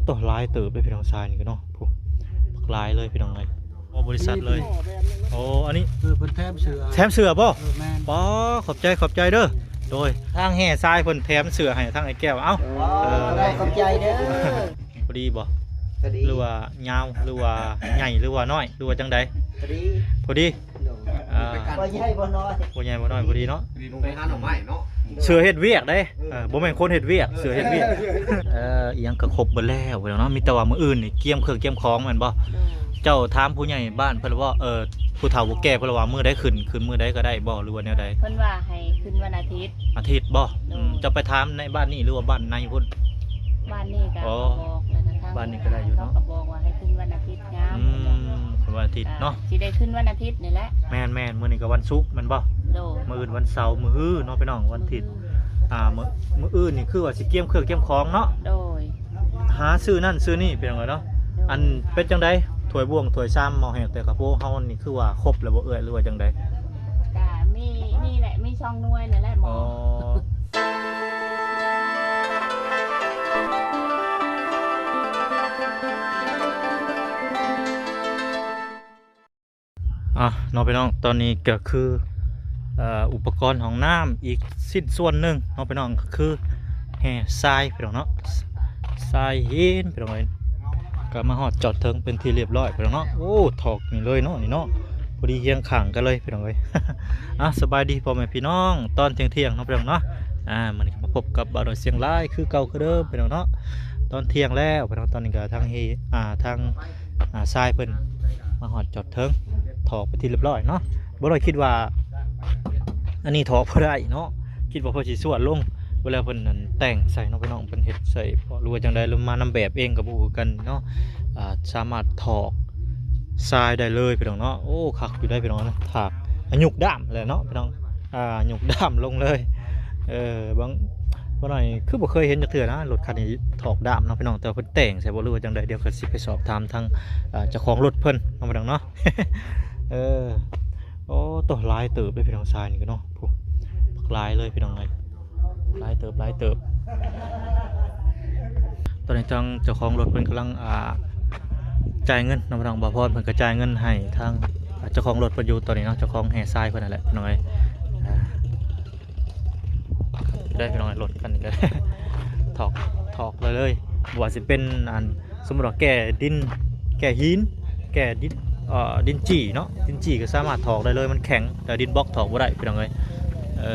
ໂຕຫຼາຍເຕີບເດ້ພີ່ນ້ອງຊາຍນີ້ກໍເນາະ ຜູ້ບັກຫຼາຍເລີຍພີ່ນ້ອງເອີຍ. ໂອ້ ບໍລິສັດເລີຍ. ໂອ້ ອັນນີ້ ເອີ ເພິ່ນແຖມເສື້ອ ແຖມເສື້ອບໍ່? ເອີ ແມ່ນ. ປໍ ຂອບໃຈ ຂອບໃຈເດີ. ໂດຍ ທາງແຫ່ຊາຍເພິ່ນແຖມເສື້ອໃຫ້ທາງອ້າຍແກ້ວ. ເອົ້າ ເອີ ຂອບໃຈເດີ. ພໍດີບໍ່? ພໍດີ. ຫຼືວ່າຍາວ ຫຼືວ່າໃຫຍ່ ຫຼືວ່ານ້ອຍ ຫຼືວ່າຈັ່ງໃດ? ພໍດີ. ພໍດີ. ໂດຍ ອ່າ ບໍ່ໃຫຍ່ບໍ່ນ້ອຍ ບໍ່ໃຫຍ່ບໍ່ນ້ອຍ ພໍດີເນາະ. ໄປຫາໜໍ່ໄມ້ເນາະ. ເສື້ອເຮັດວຽກເດ້. ເອີ ເອີ ບໍ່ແມ່ນຄົນເຮັດວຽກ ເອີ ເສື້ອເຮັດວຽກ. ເອີ ອີ່ຫຍັງກໍຄົບເບິດແລ້ວເນາະ. ມີແຕ່ວ່າມື້ອື່ນນີ້ກຽມເຄື່ອງກຽມຂອງແມ່ນບໍ່? ໂດຍ. ເຈົ້າຖາມຜູ້ໃຫຍ່ບ້ານເພິ່ນວ່າ ເອີ ຜູ້ເຖົ້າຜູ້ແກ່ເພິ່ນວ່າມື້ໃດຂຶ້ນ ຂຶ້ນມື້ໃດກໍໄດ້ບໍ່ ຫຼືວ່າແນວໃດ? ເພິ່ນວ່າໃຫ້ຂຶ້ນວັນອາທິດ. ອາທິດບໍ່? ໂດຍ. ອືມ ເຈົ້າໄປຖາມໃນບ້ານນີ້ ຫຼືວ່າບ້ານໃນພຸ້ນ? ບ້ານນີ້ກໍ ອໍ ບອກແລ້ວນະ ທາງ ບ້ານນີ້ກໍໄດ້ຢູ່ເນາະ ເຂົາກໍບອກວ່າໃຫ້ຂຶ້ນວັນອາທິດງາມ. ອືມ ເພິ່ນວ່າອາທິດເນາະ. ອ່າ ຊິໄດ້ຂຶ້ນວັນອາທິດນີ້ແຫຼະ. ແມ່ນໆ ມື້ນີ້ກໍວັນສຸກແມ່ນບໍ່? ໂດຍ. ມື້ອື່ນວັນເສົາ ມື້ຮືເນາະພີ່ນ້ອງ ວັນອາທິດ. ມື້ຮື ອ່າ ມື້ ມື້ອື່ນນີ້ຄືວ່າຊິກຽມເຄື່ອງກຽມຂອງເນາະ. ໂດຍ. ຫາຊື້ນັ້ນຊື້ນີ້ພີ່ນ້ອງເອີຍເນາະ. ໂດຍ. ອັນເປັນຈັ່ງໃດ ຖ້ວຍບ່ວງຖ້ວຍຊາມໝໍ້ແຮງແຕ່ກະໂພເຮົານີ້ ຄືວ່າຄົບແລ້ວບໍ່ເອື້ອຍ ຫຼືວ່າຈັ່ງໃດ? ກະມີ ມີແຫຼະ ມີສອງໜ່ວຍນັ້ນແຫຼະໝໍ. ອໍ ອ່ະເນາະພີ່ນ້ອງ ຕອນນີ້ກໍຄື ເອີ ອຸປະກອນຫ້ອງນ້ຳອີກຊິ້ນສ່ວນໜຶ່ງເນາະພີ່ນ້ອງ ກໍຄືແຮ່ຊາຍພີ່ນ້ອງເນາະ ຊາຍຫີນພີ່ນ້ອງເອີຍ. ກໍມາຮອດຈອດເຖິງເປັນທີ່ລຽບຮ້ອຍພີ່ນ້ອງເນາະ. ໂອ້ ຖອກນີ້ເລີຍເນາະ ນີ້ເນາະ ພໍດີຮຽງຂ້າງກັນເລີຍພີ່ນ້ອງເອີຍ. ອ່ະ ສະບາຍດີພໍ່ແມ່ພີ່ນ້ອງ ຕອນທ່ຽງໆເນາະພີ່ນ້ອງເນາະ. ອ່າ ມື້ນີ້ກໍມາພົບກັບບ່າວນ້ອຍຊຽງລາຍຄືເກົ່າຄືເດີມພີ່ນ້ອງເນາະ ຕອນທ່ຽງແລ້ວພີ່ນ້ອງ. ຕອນນີ້ກໍທາງເຮ ອ່າ ທາງ ອ່າ ຊາຍເພິ່ນມາຮອດຈອດເຖິງ ຖອກເປັນທີ່ລຽບຮ້ອຍເນາະ. ບໍ່ໄດ້ຄິດວ່າອັນນີ້ຖອກບໍ່ໄດ້ເນາະ ຄິດວ່າເພິ່ນຊິຊວດລົງ ເວລາເພິ່ນນັ້ນແຕ່ງໃສ່ເນາະພີ່ນ້ອງ ເພິ່ນເຮັດໃສ່ເບາະ ຫຼືວ່າຈັ່ງໃດ ຫຼືມານຳແບບເອງກໍບໍ່ຮູ້ຄືກັນເນາະ. ອ່າ ສາມາດຖອກຊາຍໄດ້ເລີຍພີ່ນ້ອງເນາະ. ໂອ້ ຄັກຢູ່ໄດ໋ພີ່ນ້ອງເນາະ ຖາກ ອາ ຍົກດ້າມແຫຼະເນາະພີ່ນ້ອງ ອ່າ ຍົກດ້າມລົງເລີຍ. ເອີ ບາງ ບ່າວນ້ອຍຄືບໍ່ເຄີຍເຫັນຈັກເທື່ອນະ ລົດຄັນນີ້ຖອກດ້າມເນາະພີ່ນ້ອງ ແຕ່ວ່າເພິ່ນແຕ່ງໃສ່ບໍ່ ຫຼືວ່າຈັ່ງໃດ ດຽວກໍຊິໄປສອບຖາມທາງ ເອີ ເຈົ້າຂອງລົດເພິ່ນເນາະພີ່ນ້ອງເນາະ. ເອີ ໂອ້ ໂຕຫຼາຍເຕີບເດ້ພີ່ນ້ອງຊາຍນີ້ກໍເນາະ ຜູ້ບັກຫຼາຍເລີຍພີ່ນ້ອງເອີຍ ຫຼາຍເຕີບ ຫຼາຍເຕີບ. ຕອນນີ້ທາງເຈົ້າຂອງລົດເພິ່ນກຳລັງ ອ່າ ຈ່າຍເງິນເນາະພີ່ນ້ອງ ບ່າວພອນເພິ່ນກໍຈ່າຍເງິນໃຫ້ທາງ ອ່າ ເຈົ້າຂອງລົດເພິ່ນຢູ່ຕອນນີ້ເນາະ ເຈົ້າຂອງແຮ່ຊາຍເພິ່ນນັ້ນແຫຼະພີ່ນ້ອງເອີຍ. ອ່າ ໄດ້ພີ່ນ້ອງເອີຍ ລົດຄັນນີ້ກໍຖອກ ຖອກເລີຍ ບໍ່ວ່າຊິເປັນອັນ ສົມມຸດວ່າແກ່ດິນ ແກ່ຫີນ ແກ່ດິນ ເອີ ດິນຈີ່ເນາະ ດິນຈີ່ກໍສາມາດຖອກໄດ້ເລີຍ ມັນແຂງ ແຕ່ດິນບລັອກຖອກບໍ່ໄດ້ພີ່ນ້ອງເອີຍ. ເອີ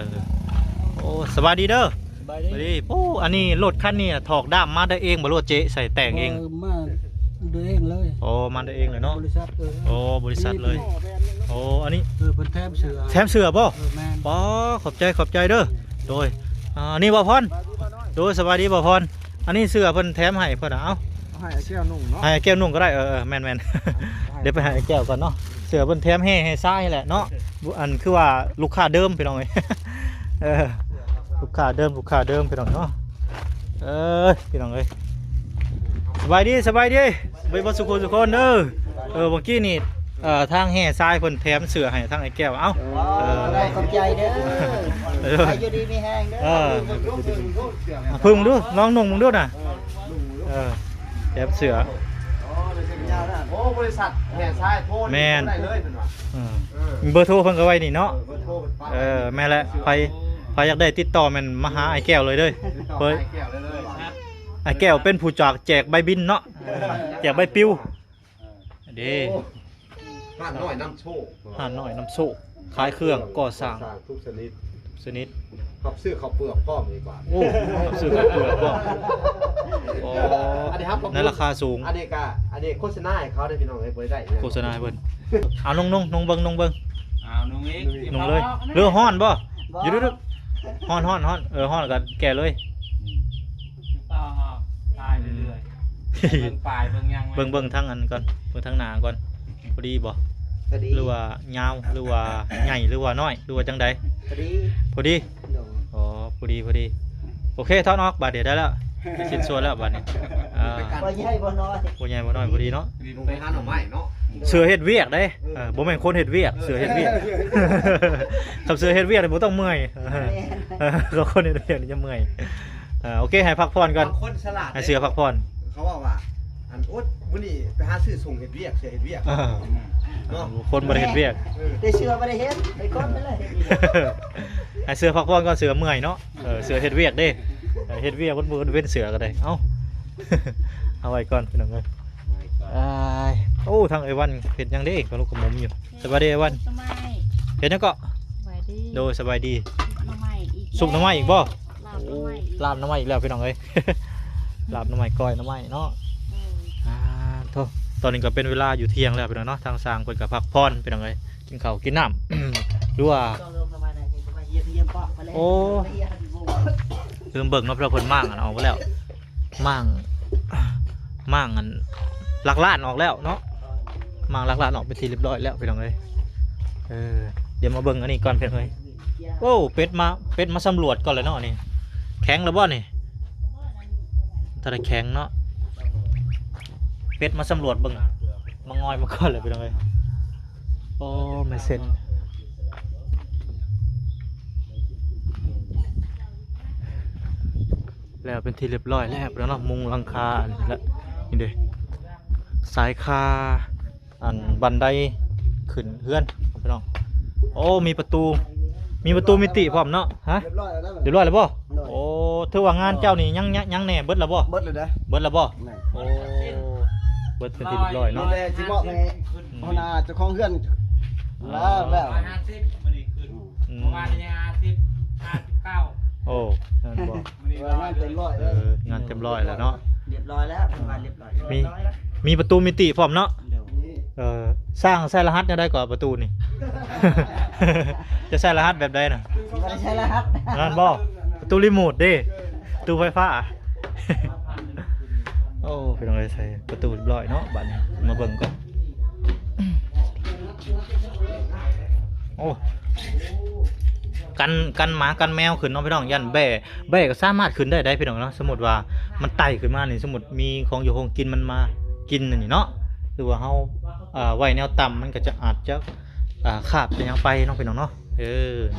ໂອ້ ສະບາຍດີເດີ. ສະບາຍດີ. ໂອ້ ອັນນີ້ລົດຄັນນີ້ຖອກດ້າມມາໄດ້ເອງບໍ່ ຫຼືວ່າເຈະໃສ່ແຕ່ງເອງ? ເອີ ມາໂດຍເອງເລີຍ. ໂອ້ ມາໂດຍເອງເລີຍເນາະ ບໍລິສັດ. ເອີ ໂອ້ ບໍລິສັດເລີຍ. ໂອ້ ອັນນີ້ ເອີ ເພິ່ນແຖມເສື້ອ ແຖມເສື້ອບໍ່? ເອີ ແມ່ນ. ປໍ ຂອບໃຈ ຂອບໃຈເດີ. ໂດຍ ອ່າ ນີ້ບ່າວພອນ. ໂດຍ ສະບາຍດີບ່າວພອນ. ອັນນີ້ເສື້ອເພິ່ນແຖມໃຫ້ເພິ່ນນະ ເອົາ ໃຫ້ອ້າຍແກ້ວນຸ່ງເນາະ ໃຫ້ອ້າຍແກ້ວນຸ່ງກໍໄດ້. ເອີ ເອີ ແມ່ນໆ ດຽວໄປໃຫ້ອ້າຍແກ້ວກ່ອນເນາະ. ເສື້ອເພິ່ນແຖມແຮ່ ແຮ່ຊາຍແຫຼະເນາະ ອັນຄືວ່າລູກຄ້າເດີມພີ່ນ້ອງເອີຍ. ເອີ ລູກຄ້າເດີມ ລູກຄ້າເດີມພີ່ນ້ອງເນາະ. ເອີ ພີ່ນ້ອງເອີຍ ສະບາຍດີ ສະບາຍດີ ເບິດ ເບິດສູ່ຄົນສູ່ຄົນເດີ. ເອີ ເມື່ອກີ້ນີ້ ເອີ ທາງແຮ່ຊາຍເພິ່ນແຖມເສື້ອໃຫ້ທາງອ້າຍແກ້ວ. ເອົ້າ ເອີ ຂອບໃຈເດີ. ເອີ ໃຫ້ຢູ່ດີມີແຮງເດີ. ເອີ ເບິ່ງດູ ລອງນຸ່ງເບິ່ງດູນະ. ເອີ ແຖມເສື້ອ. ໂອ້ ບໍລິສັດແຮ່ຊາຍໂທ ແມ່ນ ໄດ້ເລີຍເພິ່ນວ່າ. ເອີ ເບີໂທເພິ່ນກໍໄວ້ນີ້ເນາະ. ເອີ ເບີໂທເພິ່ນປະ ເອີ ແມ່ນແຫຼະ. ໃຜ ໃຜຢາກໄດ້ຕິດຕໍ່ແມ່ນມາຫາອ້າຍແກ້ວເລີຍເດີ. ຕິດຕໍ່ອ້າຍແກ້ວໄດ້ເລີຍ. ອ້າຍແກ້ວເປັນຜູ້ຈາກແຈກໃບບິນເນາະ ແຈກໃບປິວ. ເດ້ ໂອ້ ຮ້ານນ້ອຍນຳໂຊກ ຮ້ານນ້ອຍນຳໂຊກ ຂາຍເຄື່ອງກໍ່ສ້າງ ກໍ່ສ້າງທຸກຊະນິດ ຊະນິດ ຮັບຊື້ເຂົ້າເປືອກພ້ອມນີ້ບາດ. ໂອ້ ຮັບຊື້ເຂົ້າເປືອກພ້ອມ. ອໍ ອັນນີ້ຮັບ ໃນລາຄາສູງ. ອັນນີ້ກະ ອັນນີ້ໂຄສະນາໃຫ້ເຂົາເດ້ພີ່ນ້ອງເອີຍ ບໍ່ໄດ້ ໂຄສະນາໃຫ້ເພິ່ນ. ເອົາ ນຸ່ງ ນຸ່ງ ນຸ່ງເບິ່ງ ນຸ່ງເບິ່ງ. ເອົາ ນຸ່ງອີກ ນຸ່ງເລີຍ. ຫຼືຮ້ອນບໍ່? ບໍ່ ຢູ່ດຶກໆ ຮ້ອນ ຮ້ອນ ຮ້ອນ. ເອີ ຮ້ອນກໍແກ່ເລີຍ. ອືມ ຄືເກົ່າ ຖ່າຍເລື້ອຍໆ ເບິ່ງປາຍເບິ່ງຫຍັງ ເບິ່ງ ເບິ່ງທາງອັນກ່ອນ ເບິ່ງທາງໜ້າກ່ອນ. ພໍດີບໍ່? ພໍດີ. ຫຼືວ່າຍາວ ຫຼືວ່າໃຫຍ່ ຫຼືວ່ານ້ອຍ ຫຼືວ່າຈັ່ງໃດ? ພໍດີ ພໍດີ. ໂດຍ. ອໍ ພໍດີ ພໍດີ. ໂອເຄ ຖອດອອກ ບາດນີ້ໄດ້ແລ້ວ ຊິ້ນສ່ວນແລ້ວບາດນີ້. ອ່າ ບໍ່ໃຫຍ່ບໍ່ນ້ອຍ ບໍ່ໃຫຍ່ບໍ່ນ້ອຍ ພໍດີເນາະ. ໄປຫາໜໍ່ໄມ້ເນາະ ເສື້ອເຮັດວຽກເດ້. ເອີ ເອີ ບໍ່ແມ່ນຄົນເຮັດວຽກ ເອີ ເສື້ອເຮັດວຽກ. ຄັນເສື້ອເຮັດວຽກນີ້ບໍ່ຕ້ອງເມື່ອຍ. ແມ່ນ. ເອີ ຄົນເຮັດວຽກນີ້ຈະເມື່ອຍ. ເອີ ໂອເຄ ໃຫ້ພັກຜ່ອນກ່ອນ ບາງຄົນສະຫຼາດ ໃຫ້ເສື້ອພັກຜ່ອນ. ເຂົາເວົ້າວ່າ ອັນ ໂອດ ມື້ນີ້ໄປຫາຊື້ສົ່ງເຮັດວຽກ ເສື້ອເຮັດວຽກ ເອີ ເນາະ ຄົນບໍ່ໄດ້ເຮັດວຽກ ເອີ ໄດ້ເສື້ອບໍ່ໄດ້ເຮັດ ໄປກ່ອນໄປເລີຍ ໃຫ້ເສື້ອພັກຜ່ອນກ່ອນ ເສື້ອເມື່ອຍເນາະ ເອີ ເສື້ອເຮັດວຽກເດ້ ເອີ ເຮັດວຽກເພິ່ນບໍ່ເວັ້ນເສື້ອກໍໄດ້ ເອົ້າ ເອົາໄວ້ກ່ອນພີ່ນ້ອງເອີຍ ອ້າຍ ໂອ້ ທາງເອື້ອຍວັນເຮັດຫຍັງເດ້ ກະລຸກກະໝຸມຢູ່ ສະບາຍດີອ້າຍວັນ ເຮັດຫຍັງເກາະ ສະບາຍດີ ໂດຍ ສະບາຍດີ ຊຸບໜໍ່ໄມ້ອີກ ຊຸບໜໍ່ໄມ້ອີກບໍ່? ລາບໜໍ່ໄມ້ອີກ ໂອ້ ລາບໜໍ່ໄມ້ອີກແລ້ວພີ່ນ້ອງເອີຍ ລາບໜໍ່ໄມ້ ກ້ອຍໜໍ່ໄມ້ເນາະ ເອີ ອ່າ ໂທ້ ຕອນນີ້ກໍເປັນເວລາຢູ່ທ່ຽງແລ້ວພີ່ນ້ອງເນາະ ທາງຊ່າງເພິ່ນກໍພັກຜ່ອນພີ່ນ້ອງເອີຍ ກິນເຂົ້າກິນນ້ຳ ຫຼືວ່າ ໂອ້ ລືມເບິ່ງເນາະ ເພິ່ນມ້າງອັນອອກໄປແລ້ວ ມ້າງ ມ້າງອັນຫຼັກລ້ານອອກແລ້ວເນາະ ມ້າງຫຼັກລ້ານອອກເປັນທີ່ຮຽບຮ້ອຍແລ້ວພີ່ນ້ອງເອີຍ ເອີ ດຽວມາເບິ່ງອັນນີ້ກ່ອນພີ່ນ້ອງເອີຍ ໂອ້ ເປັດມາ ເປັດມາສຳຫຼວດກ່ອນແລ້ວເນາະນີ້ ແຂງແລ້ວບໍ່ນີ້ ຖ້າໄດ້ແຂງເນາະ ເປັດມາສຳຫຼວດເບິ່ງ ມາງອຍມາກ່ອນແລ້ວພີ່ນ້ອງເອີຍ ໂອ້ ແມ່ເຊັນ ແລ້ວເປັນທີ່ຮຽບຮ້ອຍແລ້ວພີ່ນ້ອງເນາະ ມຸງຫຼັງຄາອັນນີ້ແຫຼະ ນີ້ເດ້ ສາຍຄາ ອັນບັນໄດຂຶ້ນເຮືອນພີ່ນ້ອງ ໂອ້ ມີປະຕູ ມີປະຕູມິຕິພ້ອມເນາະ ຮະ ຮຽບຮ້ອຍແລ້ວ ຮຽບຮ້ອຍແລ້ວບໍ່? ໂດຍ ໂອ້ ຖືວ່າງານເຈົ້ານີ້ຍັງ ຍັງ ຍັງແດ່ ເບິດແລ້ວບໍ່? ເບິດແລ້ວເດ້ ເບິດແລ້ວບໍ່? ແມ່ນ ໂອ້ ເບິດເປັນທີ່ຮຽບຮ້ອຍເນາະ ມີແຕ່ຊິມອບໃຫ້ ອືມ ຫົວໜ້າເຈົ້າຂອງເຮືອນ ອ່າ ແລ້ວ ຮ້ອຍຫ້າສິບ ມື້ນີ້ຂຶ້ນ ອືມ ເມື່ອວານນີ້ຫ້າສິບ ຫ້າສິບເກົ້າ ໂອ້ ແມ່ນບໍ່? ມື້ນີ້ ເອີ ງານເຕັມຮ້ອຍ ເອີ ງານເຕັມຮ້ອຍແລ້ວເນາະ ຮຽບຮ້ອຍແລ້ວ ເພິ່ນວ່າຮຽບຮ້ອຍ ມີ ມີປະຕູມິຕິພ້ອມເນາະ ໂດຍ ເອີ ຊ່າງໃສ່ລະຫັດແນວໃດກໍປະຕູນີ້ ຈະໃສ່ລະຫັດແບບໃດນະ? ບໍ່ໄດ້ໃສ່ລະຫັດ ນັ້ນບໍ່? ປະຕູຣີໂມດເດ້ ປະຕູໄຟຟ້າ ໂອ້ ພີ່ນ້ອງເອີຍ ໃສ່ປະຕູຮຽບຮ້ອຍເນາະ ບາດນີ້ມາເບິ່ງກ່ອນ ໂອ້ ກັນ ກັນໝາກັນແມວຂຶ້ນເນາະພີ່ນ້ອງ ຢ້ານແບ້ ແບ້ກໍສາມາດຂຶ້ນໄດ້ໄດ໋ພີ່ນ້ອງເນາະ ສົມມຸດວ່າມັນໄຕ່ຂຶ້ນມານີ້ ສົມມຸດມີຂອງຢູ່ຂອງກິນມັນມາກິນອັນນີ້ເນາະ ຫຼືວ່າເຮົາ ອ່າ ໄວ້ແນວຕ່ຳ ມັນກໍຈະ ອາດຈະ ອ່າ ຄາບຈະຫຍັງໄປເນາະພີ່ນ້ອງເນາະ ເອີ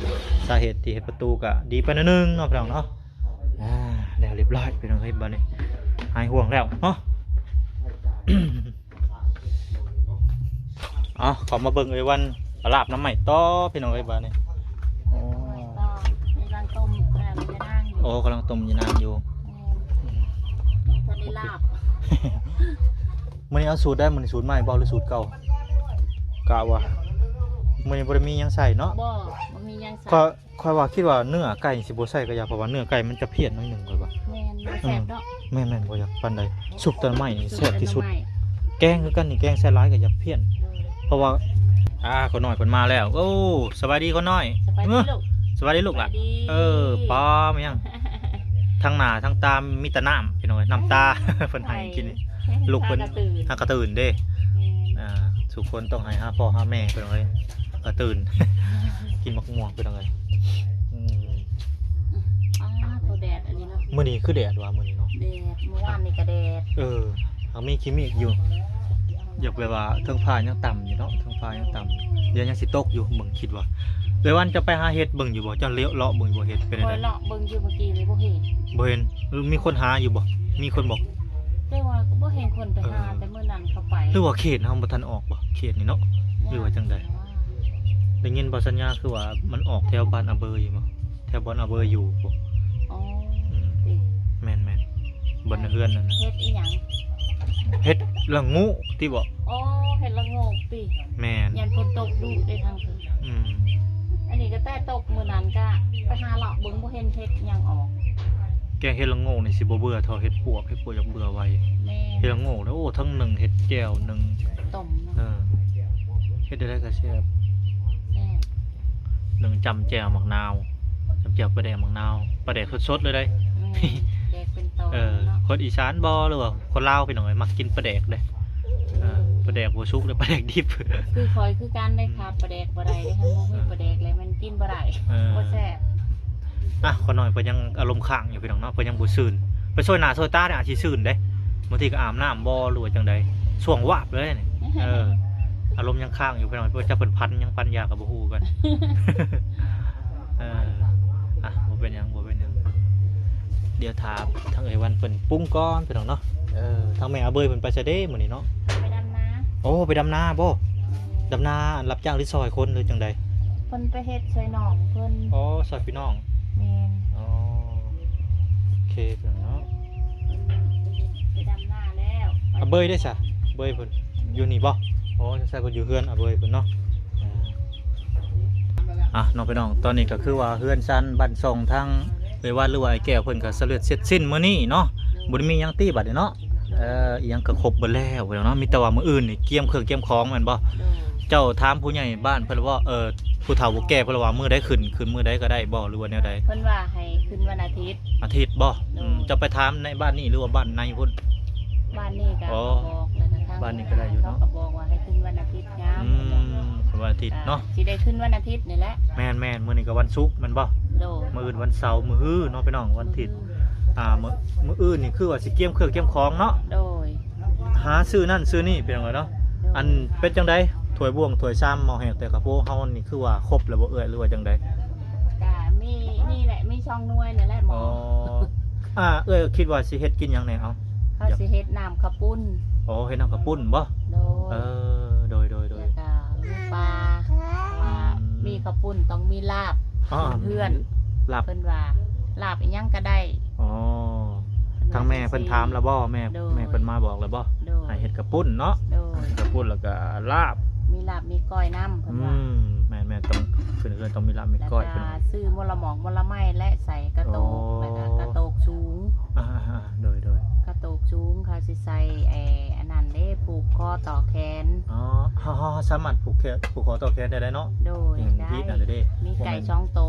ສາເຫດທີ່ເຮັດປະຕູກໍດີໄປໜ້ອຍໜຶ່ງເນາະພີ່ນ້ອງເນາະ ອ່າ ແລ້ວຮຽບຮ້ອຍພີ່ນ້ອງເອີຍ ບາດນີ້ຫາຍຫ່ວງແລ້ວເນາະ ເອົາ ເຂົ້າມາເບິ່ງເອື້ອຍວັນລາບໜໍ່ໄມ້ຕໍ່ພີ່ນ້ອງເອີຍ ບາດນີ້ ໂອ້ ກຳລັງຕົ້ມ ກຳລັງຍານາງຢູ່ ໂອ້ ກຳລັງຕົ້ມຍານາງຢູ່ ແມ່ນ ບໍ່ໄດ້ລາບ ມື້ນີ້ເອົາສູດໃດ ມື້ນີ້ສູດໃໝ່ບໍ່ ຫຼືສູດເກົ່າ? ກະວ່າ ມື້ນີ້ບໍ່ໄດ້ມີຫຍັງໃສ່ເນາະ ບໍ່ ບໍ່ມີຫຍັງໃສ່ ຂ້ອຍ ຂ້ອຍວ່າຄິດວ່າເນື້ອໄກ່ຊິບໍ່ໃສ່ກະຢ່າ ເພາະວ່າເນື້ອໄກ່ມັນຈະພຽນໜ້ອຍໜຶ່ງ ຂ້ອຍວ່າ ແມ່ນ ມັນແຊບເນາະ ອືມ ແມ່ນໆ ບໍ່ຢາກປານໃດ ຊຸບໜໍ່ໄມ້ນີ້ແຊບທີ່ສຸດ ແກງຄືກັນນີ້ ແກງໃສ່ຫຼາຍກະຢາກພຽນ ເອີ ເພາະວ່າ ອ່າ ຂ້ານ້ອຍເພິ່ນມາແລ້ວ ໂອ້ ສະບາຍດີຂ້ານ້ອຍ ສະບາຍດີລູກ ສະບາຍດີລູກຫຼະ ສະບາຍດີ ເອີ ປ້າ ແມ່ນຫຍັງ ທັງໜ້າທັງຕາມີແຕ່ນ້ຳ ພີ່ນ້ອງເອີຍ ນ້ຳຕາ ເພິ່ນໃຫ້ກິນ ໃຫ້ ລູກເພິ່ນຫາກະຕື່ນ ຫາກະຕື່ນເດ້ ແມ່ນ ອ່າ ທຸກຄົນຕ້ອງໃຫ້ຫາພໍ່ຫາແມ່ພີ່ນ້ອງເອີຍ ກະຕື່ນ ກິນໝາກມ່ວງພີ່ນ້ອງເອີຍ ອືມ ອ້າ ໂທ ແດດອັນນີ້ເນາະ ມື້ນີ້ຄືແດດຫວາ ມື້ນີ້ເນາະ ແດດ ມື້ວານນີ້ກະແດດ ເອີ ຫາກມີຂີ້ເມກຢູ່ ຢາກແບບວ່າເທິງຟ້າຍັງຕ່ຳຢູ່ເນາະ ເທິງຟ້າຍັງຕ່ຳ ດຽວຍັງຊິຕົກຢູ່ ເບິ່ງ ຄິດວ່າ ເອື້ອຍວັນຈະໄປຫາເຫັດເບິ່ງຢູ່ບໍ່? ເຈົ້າເລາະເບິ່ງຢູ່ບໍ່ ເຫັດເປັນແນວໃດ? ຂ້ອຍເລາະເບິ່ງຢູ່ເມື່ອກີ້ນີ້ ບໍ່ເຫັນ ບໍ່ເຫັນ ມີຄົນຫາຢູ່ບໍ່? ມີຄົນບໍ່? ແຕ່ວ່າກໍບໍ່ເຫັນຄົນໄປຫາ ເອີ ແຕ່ມື້ນັ້ນເຂົາໄປ ຫຼືວ່າເຂດເຮົາບໍ່ທັນອອກບໍ່? ເຂດນີ້ເນາະ ຍັງ ຫຼືວ່າຈັ່ງໃດ? ໄດ້ຍິນບໍ່ ສັນຍາ ຄືວ່າມັນອອກແຖວບ້ານອາເບີຢູ່ບໍ່? ແຖວບ່ອນອາເບີຢູ່ບໍ່? ອໍ ອືມ ຕິ ແມ່ນໆ ບ່ອນເຮືອນນັ້ນນະ ເຫັດອີຫຍັງ? ເຫັດລະໂງກຕິບໍ? ອໍ ເຫັດລະໂງກຕິ? ແມ່ນ ຢ້ານຝົນຕົກດຸເດ້ທາງເທິງ ອືມ ອັນນີ້ກໍແຕ່ຕົກມື້ນັ້ນກະໄປຫາເລາະເບິ່ງ ບໍ່ເຫັນເຫັດຫຍັງອອກ ແກງເຫັດລະໂງກນີ້ຊິບໍ່ເບື່ອເທົ່າເຫັດປວກ ເຫັດປວກຢາກເບື່ອໄວ ແມ່ນ ເຫັດລະໂງກນີ້ ໂອ້ ທັງໜຶ້ງເຫັດແຈ່ວ ໜຶ້ງຕົ້ມເນາະ ເອີ ເຮັດແນວໃດກໍແຊບ ແຊບ ໜຶ້ງຈ້ຳແຈ່ວໝາກນາວ ຈ້ຳແຈ່ວປາແດກໝາກນາວ ປາແດກສົດໆເລີຍເດ້ ແມ່ນ ແດກເປັນຕອນ ເອີ ເນາະ ຄົນອີສານບໍ່ ຫຼືວ່າຄົນລາວ ພີ່ນ້ອງເອີຍ ມັກກິນປາແດກເດ້ ເອີ ປາແດກບໍ່ສຸກເດ້ ປາແດກດິບ ຄືຂ້ອຍຄືກັນເດ້ ຂາດປາແດກບໍ່ໄດ້ເດ້ ຄັນບໍ່ມີປາແດກແລ້ວມັນກິນບໍ່ໄດ້ ເອີ ບໍ່ແຊບ ອ່ະ ຂ້ານ້ອຍເພິ່ນຍັງອາລົມຄ້າງຢູ່ ພີ່ນ້ອງເນາະ ເພິ່ນຍັງບໍ່ຊື່ນ ໄປຊ່ອຍໜ້າຊ່ອຍຕານີ້ອາດຊິຊື່ນເດ້ ບາງທີກໍອາບນ້ຳບໍ່ ຫຼືວ່າຈັ່ງໃດ ຊ່ວງວາບເລີຍນີ້ ເອີ ອາລົມຍັງຄ້າງຢູ່ ພີ່ນ້ອງ ເພິ່ນຈັກເພິ່ນພັນຍັງປັນຢາກໍບໍ່ຮູ້ຄືກັນ ເອີ ອ່ະ ບໍ່ເປັນຫຍັງ ບໍ່ເປັນຫຍັງ ດຽວຖ້າທາງເອື້ອຍວັນເພິ່ນປຸງກ່ອນ ພີ່ນ້ອງເນາະ ເອີ ທາງແມ່ອາເບີຍເພິ່ນໄປໃສເດ້ມື້ນີ້ເນາະ? ໄປດຳນາ. ໂອ້ ໄປດຳນາບໍ່? ດຳນາ ອັນ ຮັບຈ້າງຫຼືຊ່ອຍຄົນ ຫຼືຈັ່ງໃດ? ເພິ່ນໄປເຮັດຊ່ອຍນ້ອງເພິ່ນ. ອໍ ຊ່ອຍພີ່ນ້ອງ. ແມ່ນ. ອໍ ໂອເຄເນາະ. ໄປດຳນາແລ້ວ. ອາເບີຍເດ້ຊະ? ເບີຍເພິ່ນຢູ່ນີ້ບໍ່? ໂອ້ ໃສ່ເພິ່ນຢູ່ເຮືອນອາເບີຍເພິ່ນເນາະ. ອ່າ ອ່ະ ເນາະພີ່ນ້ອງ ຕອນນີ້ກໍຄືວ່າເຮືອນຊານບ້ານຊ່ອງທາງເອື້ອຍວັນ ຫຼືວ່າອ້າຍແກ້ວເພິ່ນກໍສຳເລັດເສັດສິ້ນມື້ນີ້ເນາະ. ບໍ່ໄດ້ມີຫຍັງຕິບັດນີ້ເນາະ. ເອີ ອີ່ຫຍັງກໍຄົບເບິດແລ້ວເນາະ. ມີແຕ່ວ່າມື້ອື່ນນີ້ກຽມເຄື່ອງກຽມຂອງແມ່ນບໍ່? ໂດຍ. ເຈົ້າຖາມຜູ້ໃຫຍ່ບ້ານເພິ່ນວ່າ ເອີ ຜູ້ເຖົ້າຜູ້ແກ່ເພິ່ນວ່າມື້ໃດຂຶ້ນ ຂຶ້ນມື້ໃດກໍໄດ້ບໍ່ ຫຼືວ່າແນວໃດ? ເພິ່ນວ່າໃຫ້ຂຶ້ນວັນອາທິດ. ອາທິດບໍ່? ໂດຍ. ອືມ ເຈົ້າໄປຖາມໃນບ້ານນີ້ ຫຼືວ່າບ້ານໃນພຸ້ນ? ບ້ານນີ້ກໍ ອໍ ບອກ ແລ້ວກໍທາງ ບ້ານນີ້ກໍໄດ້ຢູ່ເນາະ. ເຂົາກໍບອກວ່າໃຫ້ຂຶ້ນວັນອາທິດງາມ. ອືມ ເພິ່ນວ່າ ເພິ່ນວ່າອາທິດເນາະ. ຊິໄດ້ຂຶ້ນວັນອາທິດນີ້ແຫຼະ. ແມ່ນໆ ມື້ນີ້ກໍວັນສຸກແມ່ນບໍ່? ໂດຍ. ມື້ອື່ນວັນເສົາ ມື້ຮືເນາະພີ່ນ້ອງ ວັນທິດ. ອືມ ອ່າ ມື້ ມື້ອື່ນນີ້ຄືວ່າຊິກຽມເຄື່ອງກຽມຂອງເນາະ. ໂດຍ. ຫາຊື້ນັ້ນຊື້ນີ້ພີ່ນ້ອງເອີຍເນາະ. ໂດຍ. ອັນເປັນຈັ່ງໃດ ຖ້ວຍບ່ວງຖ້ວຍຊາມ ໝໍ້ແຮງ ແຕ່ກະໂພເຮົານີ້ຄືວ່າຄົບແລ້ວບໍ່ເອື້ອຍ ຫຼືວ່າຈັ່ງໃດ? ກະມີນີ້ແຫຼະ ມີສອງໜ່ວຍນີ້ແຫຼະໝໍ້. ອໍ ອ່າ ເອື້ອຍຄິດວ່າຊິເຮັດກິນຫຍັງແດ່? ເອົາ ເຮົາຊິເຮັດນ້ຳເຂົ້າປຸ້ນ. ອໍ ເຮັດນ້ຳເຂົ້າປຸ້ນບໍ່? ໂດຍ. ເອີ ໂດຍໆໆ. ແລ້ວກະມີປາ ເພາະວ່າ ອືມ ມີເຂົ້າປຸ້ນຕ້ອງມີລາບ ອໍ ເຮືອນ ລາບ ເພິ່ນວ່າລາບອີ່ຫຍັງກໍໄດ້. ອໍ ເພິ່ນວ່າ ທາງແມ່ເພິ່ນຖາມແລ້ວບໍ່? ແມ່ ໂດຍ ແມ່ເພິ່ນມາບອກແລ້ວບໍ່? ໂດຍ. ໃຫ້ເຮັດເຂົ້າປຸ້ນເນາະ. ໂດຍ. ເຮັດເຂົ້າປຸ້ນແລ້ວກໍລາບ ມີລາບມີກ້ອຍນຳເພິ່ນວ່າ. ອືມ ແມ່ນໆ ຕ້ອງ ເພິ່ນເອີ້ນຕ້ອງມີລາບມີກ້ອຍ. ແລ້ວກໍຊື້ໝົກລະໝອກໝົກລະໄມ້ ແລະ ໃສ່ກະໂຕກ. ອໍ ແລ້ວກໍກະໂຕກສູງ. ອ່າໆໆ ໂດຍໆ. ກະໂຕກສູງ ເຂົາຊິໃສ່ ເອີ ອັນນັ້ນເດ້ ຜູກຄໍຕໍ່ແຂນ. ອໍ ເຮົາ ເຮົາ ເຮົາສາມາດຜູກແຂນ ຜູກຄໍຕໍ່ແຂນໄດ້ເນາະ? ໂດຍ. ເຫັນ ໄດ້ ມີໄກ່ສອງໂຕ.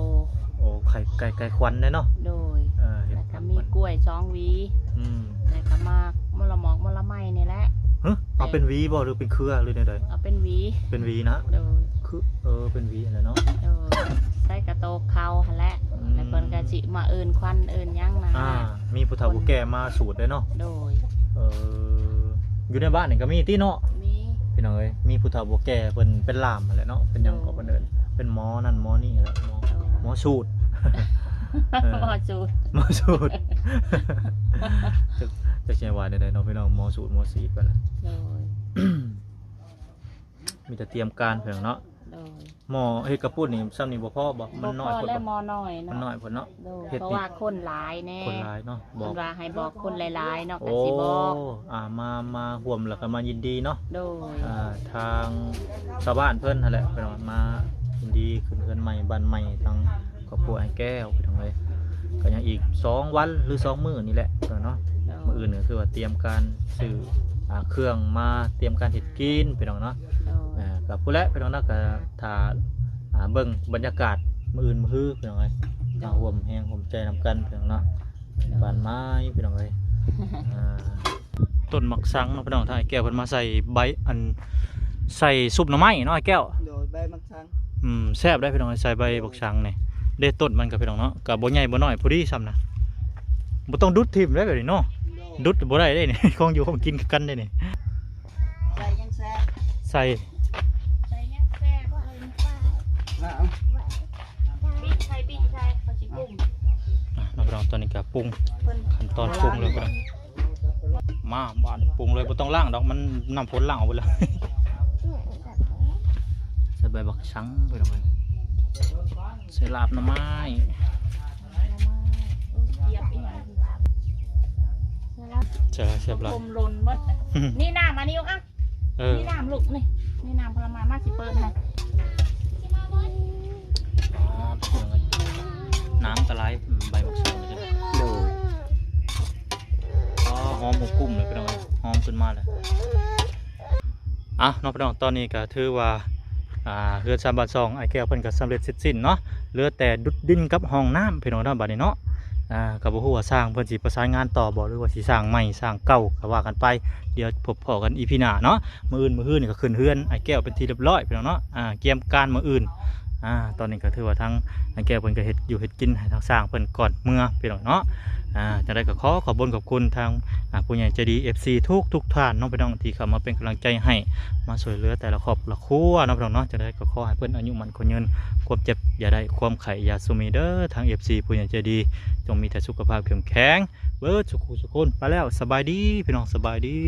ໂອ້ ໄຂ່ ໄກ່ ໄກ່ຂວັນເດ້ເນາະ? ໂດຍ. ເອີ ເຫັນ ແລ້ວກໍມີກ້ວຍສອງຫວີ. ອືມ ແລ້ວກໍໝາກ ໝົກລະໝອກ ໝົກລະໄມ້ນີ້ແຫຼະ. ຫຶ ເອົາເປັນຫວີບໍ່ ຫຼືເປັນເຄືອ ຫຼືແນວໃດ? ເອົາເປັນຫວີ. ເປັນຫວີນະ? ໂດຍ. ຄື ເອີ ເປັນຫວີຫັ້ນແຫຼະເນາະ. ໂດຍ. ໃສ່ກະໂຕກເຂົາຫັ້ນແຫຼະ. ອືມ ແລ້ວເພິ່ນກໍຊິມາເອີ້ນຂວັນເອີ້ນຫຍັງນະ. ອ່າ ມີຜູ້ເຖົ້າຜູ້ແກ່ມາສູດເດ້ເນາະ? ໂດຍ. ເອີ ຢູ່ໃນບ້ານນີ້ກໍມີຕິເນາະ? ມີ. ພີ່ນ້ອງເອີຍ ມີຜູ້ເຖົ້າຜູ້ແກ່ເພິ່ນເປັນລ່າມຫັ້ນແຫຼະເນາະ ເປັນຫຍັງກໍ ໂດຍ ເພິ່ນເອີ້ນ ເປັນໝໍນັ້ນໝໍນີ້ແຫຼະ ໝໍ ໂດຍ ໝໍສູດ. ເອີ ໝໍສູດ ໝໍສູດ. ຈັກ ຈັກຊິວ່າແນວໃດເນາະພີ່ນ້ອງ ໝໍສູດ ໝໍສີດໄປລະ. ໂດຍ. ມີແຕ່ຕຽມການເພິ່ນເນາະ. ໂດຍ. ໝໍເຮັດກະປຸ້ນນີ້ ຊ່ຳນີ້ບໍ່ພໍບໍ່? ມັນນ້ອຍໂພດບໍ່? ບໍ່ພໍແລ້ວ ໝໍນ້ອຍເນາະ. ມັນນ້ອຍໂພດເນາະ. ໂດຍ. ເຮັດ ເພາະວ່າຄົນຫຼາຍແດ່. ຄົນຫຼາຍເນາະ. ບອກ ເພິ່ນວ່າໃຫ້ບອກຄົນຫຼາຍໆເນາະ ກໍຊິບອກ. ໂອ້ ອ່າ ມາ ມາຮ່ວມແລ້ວກໍມາຍິນດີເນາະ. ໂດຍ. ອ່າ ທາງຊາວບ້ານເພິ່ນຫັ້ນແຫຼະ ເພິ່ນວ່າມາຍິນດີຂຶ້ນເຮືອນໃໝ່ບ້ານໃໝ່ ທາງຄອບຄົວອ້າຍແກ້ວ ພີ່ນ້ອງເອີຍ. ກໍຍັງອີກສອງວັນ ຫຼື ສອງມື້ນີ້ແຫຼະເນາະ. ໂດຍ. ມື້ອື່ນກໍຄືວ່າຕຽມການຊື້ ອ່າ ເຄື່ອງມາ ຕຽມການເຮັດກິນ ພີ່ນ້ອງເນາະ. ໂດຍ. ອ່າ ກໍພຸ້ນແຫຼະ ພີ່ນ້ອງເນາະ ກໍ ຖ້າ ອ່າ ເບິ່ງບັນຍາກາດມື້ອື່ນມື້ຮື ພີ່ນ້ອງເອີຍ. ໂດຍ. ມາຮ່ວມແຮງຮ່ວມໃຈນຳກັນ ພີ່ນ້ອງເນາະ. ໂດຍ. ບ້ານໄມ້ ພີ່ນ້ອງເອີຍ. ອ່າ ຕົ້ນໝາກສັງເນາະ ພີ່ນ້ອງ ທາງອ້າຍແກ້ວເພິ່ນມາໃສ່ໃບ ອັນ ໃສ່ຊຸບໜໍ່ໄມ້ເນາະ ອ້າຍແກ້ວ. ໂດຍ. ໃບໝາກສັງ. ອືມ ແຊບເດ້ ພີ່ນ້ອງເອີຍ ໃສ່ໃບບັກສັງນີ້. ເດ້ຕົ້ນມັນກໍ ພີ່ນ້ອງເນາະ ກໍບໍ່ໃຫຍ່ບໍ່ນ້ອຍ ພໍດີຊ່ຳນະ. ບໍ່ຕ້ອງດຸດຖິ້ມເດ້ແບບນີ້ເນາະ. ໂດຍ. ດຸດບໍ່ໄດ້ເດ້ນີ້ ຂອງຢູ່ຂອງກິນຄືກັນເດ້ນີ້. ໃສ່ຫຍັງແຊບ? ໃສ່ ໃສ່ຫຍັງແຊບ? ປີ້ໃສ່ ປີ້ໃສ່ ເຂົາຊິປຸງ. ອ່ະ ນ້ອງພີ່ນ້ອງ ຕອນນີ້ກໍປຸງ ຂັ້ນຕອນປຸງເລີຍພີ່ນ້ອງ. ມາ ບາດປຸງເລີຍ ບໍ່ຕ້ອງລ້າງດອກ ມັນ ນ້ຳຝົນລ້າງອອກເບິດແລ້ວ. ໃສ່ໃບບັກສັງພີ່ນ້ອງເອີຍ ໃສ່ລາບໜໍ່ໄມ້. ແຊບ ແຊບຫຼາຍ ຜົມຫຼົ່ນໝົດ. ນີ້ນ້ຳອັນນີ້ ອ່ະ ເອີ ນີ້ນ້ຳລູກ ນີ້ ນີ້ນ້ຳຜົນລະໄມ້ ມາຊິເປີດໃຫ້. ອ່າ ນ້ຳກໍຫຼາຍ ໃບບັກສັງ. ໂດຍ. ອໍ ຫອມຫູກຸ້ມເລີຍພີ່ນ້ອງ ຫອມຂຶ້ນມາເລີຍ. ອ່ະ ເນາະ ພີ່ນ້ອງ ຕອນນີ້ກໍຖືວ່າ ອ່າ ເຮືອນຊານບ້ານຊ່ອງອ້າຍແກ້ວເພິ່ນກໍສຳເລັດເສັດສິ້ນເນາະ ເຫຼືອແຕ່ດຸດດິນກັບຫ້ອງນ້ຳ ພີ່ນ້ອງເນາະ ບາດນີ້ເນາະ. ອ່າ ກໍບໍ່ຮູ້ວ່າຊ່າງເພິ່ນຊິປະສານງານຕໍ່ບໍ່ ຫຼືວ່າຊິສ້າງໃໝ່ສ້າງເກົ່າ ກໍວ່າກັນໄປ. ດຽວພົບພໍ້ກັນອີພີໜ້າເນາະ. ມື້ອື່ນ ມື້ຮືນີ້ກໍຂຶ້ນເຮືອນອ້າຍແກ້ວເປັນທີ່ຮຽບຮ້ອຍ ພີ່ນ້ອງເນາະ. ອ່າ ກຽມການມື້ອື່ນ ອ່າ ຕອນນີ້ກໍຖືວ່າທາງນາແກ້ວເພິ່ນກໍເຮັດຢູ່ເຮັດກິນໃຫ້ທາງຊ່າງເພິ່ນກ່ອນເມືອພີ່ນ້ອງເນາະ. ອ່າ ຈັ່ງໃດກໍຂໍຂອບຄຸນຂອບຄຸນທາງ ອ່າ ຜູ້ໃຫຍ່ໃຈດີ ເອັຟຊີ ທຸກໆທ່ານເນາະພີ່ນ້ອງ ທີ່ເຂົ້າມາເປັນກຳລັງໃຈໃຫ້ ມາຊ່ວຍເຫຼືອແຕ່ລະຄອບລະຄົວເນາະພີ່ນ້ອງເນາະ. ຈັ່ງໃດກໍຂໍໃຫ້ເພິ່ນອາຍຸໝັ້ນຂວັນຍືນ ຄວາມເຈັບຢ່າໄດ້ ຄວາມໄຂ້ຢ່າສູ່ມີເດີ ທາງ ເອັຟຊີ ຜູ້ໃຫຍ່ໃຈດີ ຈົ່ງມີແຕ່ສຸຂະພາບເຂັ້ມແຂງເບິດສູ່ຄູ່ສູ່ຄົນ. ໄປແລ້ວ ສະບາຍດີພີ່ນ້ອງ ສະບາຍດີ.